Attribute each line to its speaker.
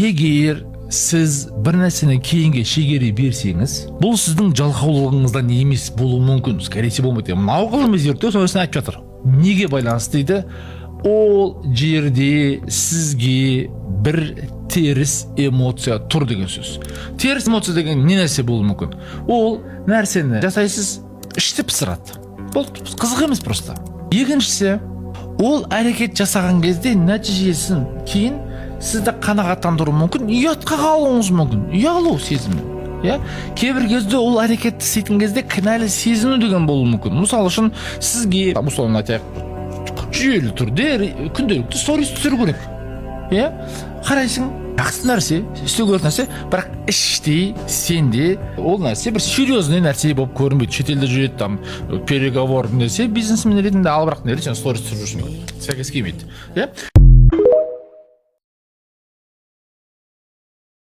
Speaker 1: Егер сіз бір нәрсені кейінге шегере берсеңіз, бұл сіздің жалқаулығыңыздан емес болуы мүмкін, скорее всего, болмайды. Мынау ғылыми зерттеу сол нәрсені айтып жатыр. Неге байланысты дейді? Ол жерде сізге бір теріс эмоция тұр деген сөз. Теріс эмоция деген не нәрсе болуы мүмкін? Ол нәрсені жасайсыз, ішті пысырады, болды, қызық емес просто. Екіншісі, ол әрекет жасаған кезде нәтижесін кейін сізді қанағаттандыруы мүмкін, ұятқа қалуыңыз мүмкін, ұялу сезімі, иә. Кейбір кезде ол әрекетті істейтін кезде кінәлі сезіну деген болуы мүмкін. Мысалы үшін, сізге, условно айтайық, жүйелі түрде күнделікті сторис түсіру керек, иә. Қарайсың, жақсы нәрсе, істеу керек нәрсе, бірақ іштей сенде ол нәрсе бір серьезный нәрсе болып көрінбейді. Шетелде жүреді, там переговор нәрсе, бизнесмен ретінде, ал бірақ неге сен сторис түсіріп жүрсің, сәйкес келмейді, иә.